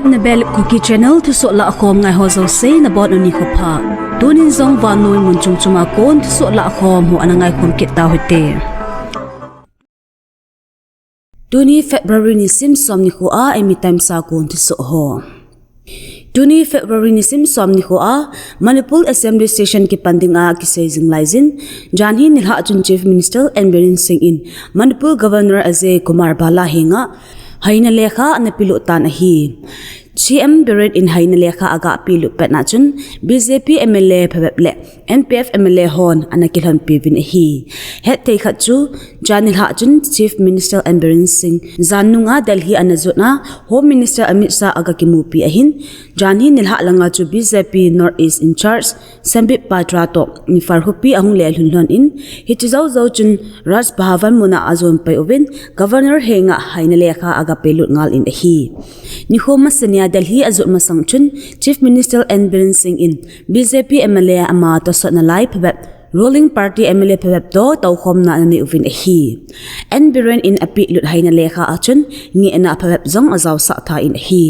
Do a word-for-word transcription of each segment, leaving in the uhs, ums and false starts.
Nabel Kuki Channel thusoh lahkhom ngai ho jouse nabonun nikho pha. Tunin jong vannoi mun chom chom a kon thusoh lahkhom ho ana ngaikhom kit tauhite. Tuni February nisim som nikho a Eimi Times a kon thusoh ho. Tuni February nisim som nikho a Manipur Assembly Session kipan dinga kisei jing laijin, janhi nilhah chun Chief Minister N Biren Singh in Manipur Governor Ajay Kumar Bhalla henga haina lekha ana pelut tan ahi. C M Biren in haina lekha aga pelut petna chun B J P M L A phabep le N P F M L A hon ana kilhonpi uvin ahi. Hetthei khat chu, janhi nilhah chun Chief Minister N Biren Singh jan nunga Delhi ana jotna Home Minister Amit Shah aga kimupi ahin, janhi nilhah langa chu B J P North East in charge Sambit Patra toh Imphal khopi ahung lelhun lhon in, hiche jou jou chun Raj Bhavan muna ajon pai uvin, Governor henga haina lekha aga pelut ngal in ahi. Nikho masanga Delhi ajot masang chun Chief Minister N Biren Singh in B J P M L A ama tosot nalai phabep, ruling party M L A phabep toh toukhomna ana nei uvin ahi. N Biren in apelut haina lekha a chun ngehna phabep jong ajaosah tan ahi.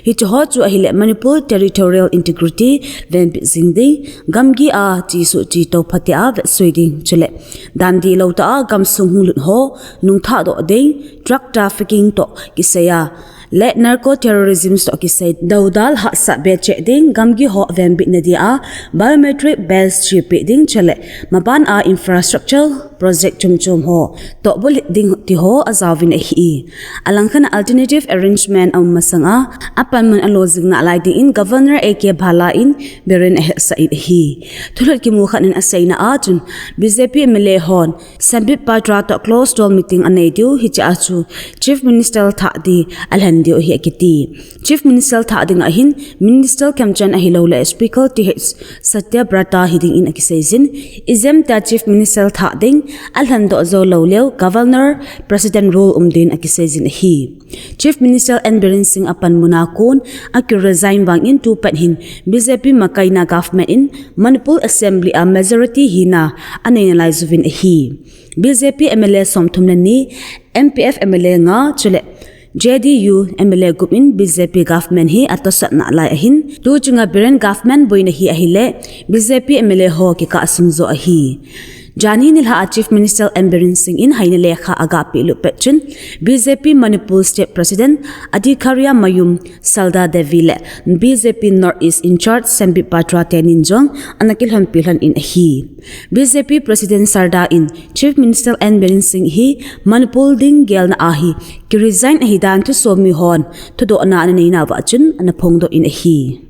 Hiche ho chu ahile Manipur territorial integrity venbit jing ding, gamgi a chesuh chetou phatea vetsui ding, chule dan dihlou tah a gamsung hunglut ho nungthah doh ding, drug trafficking toh kisai a le narco terrorism toh kisai doudal hahsat becheh ding, gamgi ho venbitna dia biometric badge chepeh ding, chule maban a infrastructure project chom chom ho toh bulhit ding tiho ajaovin ahi. Alangkhat a alternative arrangement aum masanga apanmun alo jing nalai dingin Governor A K Bhalla in Biren ahetsah in ahi. Thulhut kimu khat in aseina a chun B J P M L A hon Sambit Patra toh closed door meeting anei diu, hiche a chu Chief Minister thah ding alhen diu ahi akiti. Chief Minister thah ding ahin Minister Khemchand ahilouleh Speaker T H Satyabrata hiding in akiseijin, ijemtia Chief Minister thah ding alhen doh jou lou leu Governor President rule um din akiseijin ahi. Chief Minister N Biren Singh apanmun a kon akiresign vangin tupat hin B J P makaina government in Manipur Assembly a majority hina anei nalai jouvin ahi. B J P M L A somthum le ni, N P F M L A nga, chule J D U M L A gup in B J P government hi atosot nalai ahin, tuchunga Biren government boina hi ahile B J P M L A ho kikah sung jo ahi. Janhi nilhah a Chief Minister N Biren Singh in haina lekha aga pelut pet chun B J P Manipur State President Adhikaria Mayum Salda Devi le B J P North East in charge Sambit Patra tenin jong ana kilhonpi lhon in ahi. B J P President Salda in Chief Minister N Biren Singh hi Manipur ding gelna a hi kiresign ahidan thusomi hon thudohna ana neina uva chun ana phongdoh in ahi.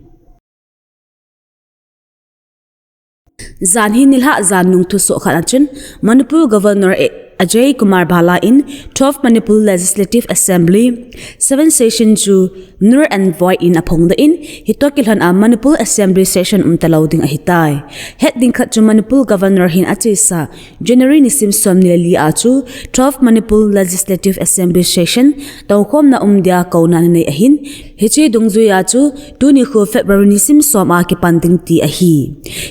Janhi nilhah jan nung thusoh khat a chun Manipur Governor A-, Ajay Kumar Bhalla in twelve Manipur Legislative Assembly seven session chu null and void in aphongdoh in, hitoh kilhon a Manipur Assembly session umtalou ding ahitai. Het ding khat chu Manipur Governor hin achesa January nisim somni le li a chu twelve Manipur Legislative Assembly session toukhomna um dia kouna ana nei ahin, hiche dungjuia chu tuni khu February nisim som a kipan ding ti ahi.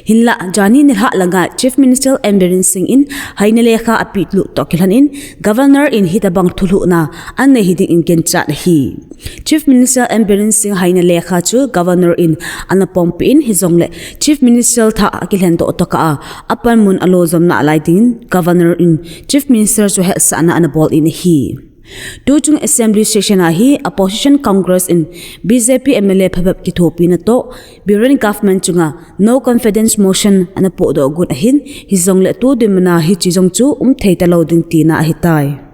Hinlah, janhi nilhah langa Chief Minister N Biren Singh in haina lekha apelut toh kilhon in, Governor in hitobang thulhuhna anei hiding in ginchat ahi. Chief Minister N Biren Singh haina lekha chu Governor in ana pompi in, hijongle Chief Minister thah akilhen doh tokah a apanmun alo jom nalai dingin Governor in Chief Minister chu hetsahna ana bol in ahi. Tuchung Assembly session a hi Opposition Congress in B J P M L A phabep kithopina toh Biren government chunga no confidence motion ana pohdoh got ahin, hijongle tu dinmun a hiche jong chu umthei talou ding tina ahitai.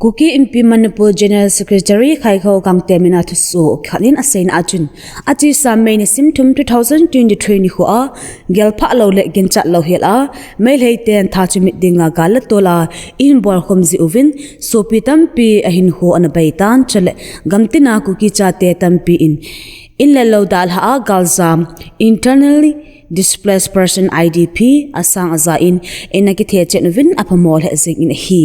Kuki Inpi Manipur General Secretary Khaikho Gangte mina thusoh khat in aseina a chun, achesa May nisim thum two thousand twenty-three nikho a, gelphah lou le ginchat lou hel a Meitei ten thachimit dinga gal le tol a eihin bolkhum ji uvin, sopi tampi ahinkho ana beitan, chule gamtina Kuki chate tampi in in le lou dalha a galjam, internally Displaced Person, I D P, asang aja in, in akithe chen uvin aphamo lheh jing in ahi.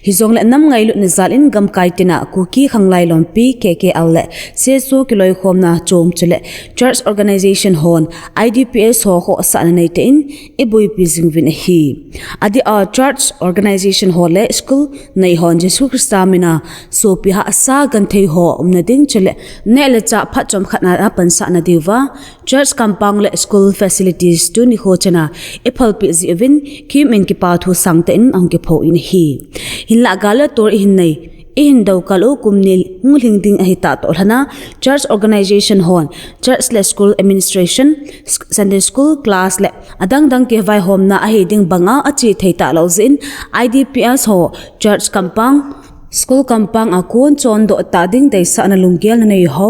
Hijongle nam ngailutna jal in gamkai tina Kuki Khanglai Lompi, K K L le C S O kiloikhomna chom chule church organization hon I D P S ho khohsahna neitah in iboipi jing uvin ahi. Adeh a church organization ho le school nei hon Jesu Christa mina sopi hahsa genthei ho umna ding chule neh le chah phat chomkhat na a pansahna diuva church compound le school facilities tuni kho chana iphalpeh jeh uvin Kim in kipa thu sangtah in ahung kipho in ahi. Hinlah gal le tor ihin nei, ihin dou kal u kum ni hung lhing ding ahi tah toh lhana church organization hon church le school administration, Sunday school class le adang dang kivaihomna ahi ding banga ache thei talou jeh in I D P S ho church compound, school compound a kon chondoh tah ding deisahna lunggel nanei ho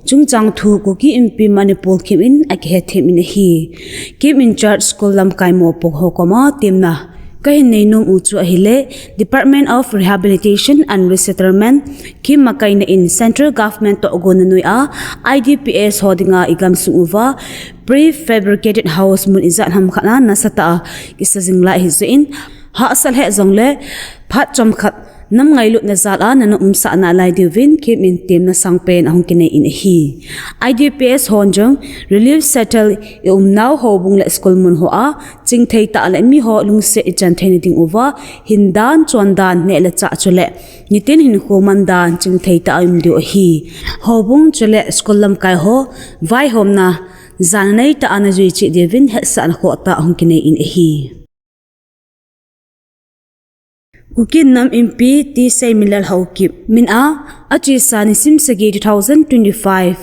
chungchang thu Kuki Inpi Manipur Kim in akihethem in ahi. Kim in church school lamkai mopo ho koma temna kahin neinom u chu ahile Department of Rehabilitation and Resettlement Kim makaina in central government tohgon nanoi a I D P S ho dinga igamsung uva prefabricated house mun ijat hamkhat na nasatah a kisa jing lai ahi jeh in hahsa lheh jongle phat chomkhat nam ngailutna jal a nana umsah nalai diuvin Kim in temna sangpen ahung kinei in ahi. I D P S hon jong relief centre iumnau houbung le school mun ho a chingthei tah le miho lungset ichan theina ding uva hindan chondan neh le chah chule nitin hinkho mandan chingthei tah a um diu ahi. Houbung chule school lamkai ho vaihomna jan neitah a najui cheh diuvin hetsahna khohtah ahung kinei in ahi. Kuki Nam Inpi T. Seiminlal Haokip min a achesa nisim sagi two thousand twenty-five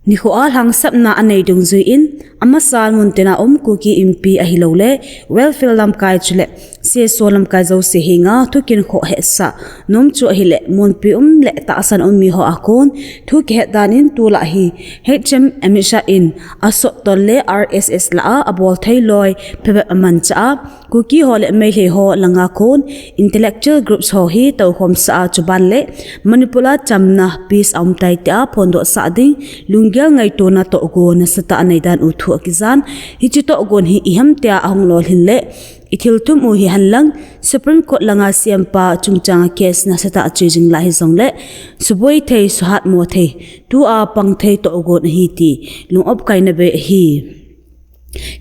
nikho a lhangsapna anei dungjui in amasal muntina um Kuki Inpi ahiloule welfare lamkai chule C S O lamkai jouse henga thukinkhoh hetsah nom chu ahile munpi um le tahsan um miho a kon thu kihet dan in tulai hi H M Amit Shah in asottol le R S S lah a abol thei loi phabep amanchah a Kuki ho le Meitei ho langa kon intellectual groups ho hi toukhomsah a chuban le Manipur a chamna peace aumtai tia phondohsah ding lunggel ngaitona tohgon nasatah aneidan u thu akijan. Hiche tohgon hi iham tia ahung lolhin le ithilthum u hihenlang Supreme Court langa C M pa chungchanga case nasatah ache jing lai hijongle suboi thei, suhatmo thei, tua pang thei tohgon ahi ti lungopkaina bei ahi.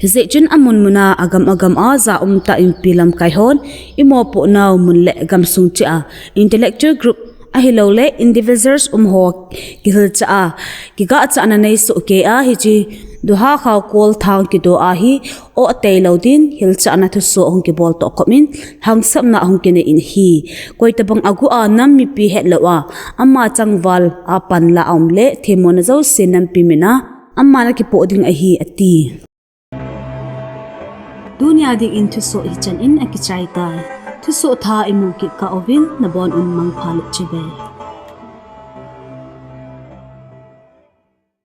Hijeh chun amun muna agam agam a ja umtah Inpi lamkai hon imopohnau mun le gamsung cheh a intellectual group ahiloule individuals umho kihilchah a kigahchahna neisoh kei a hiche Doha Khaokol thang kido a hi ohtei lou din hilchahna thusoh hung kibol tohkhom in lhangsapna ahung kinei in ahi. Koitobang aguh a nam mipi hetlou a ama changval a panla aumle themmona jouse nampi mina aman akipoh ding ahi ati. Tunia dingin thusoh hichan in akichaitai. Thusoh thah imu kit kah uvin nabon un mangpha le chibai.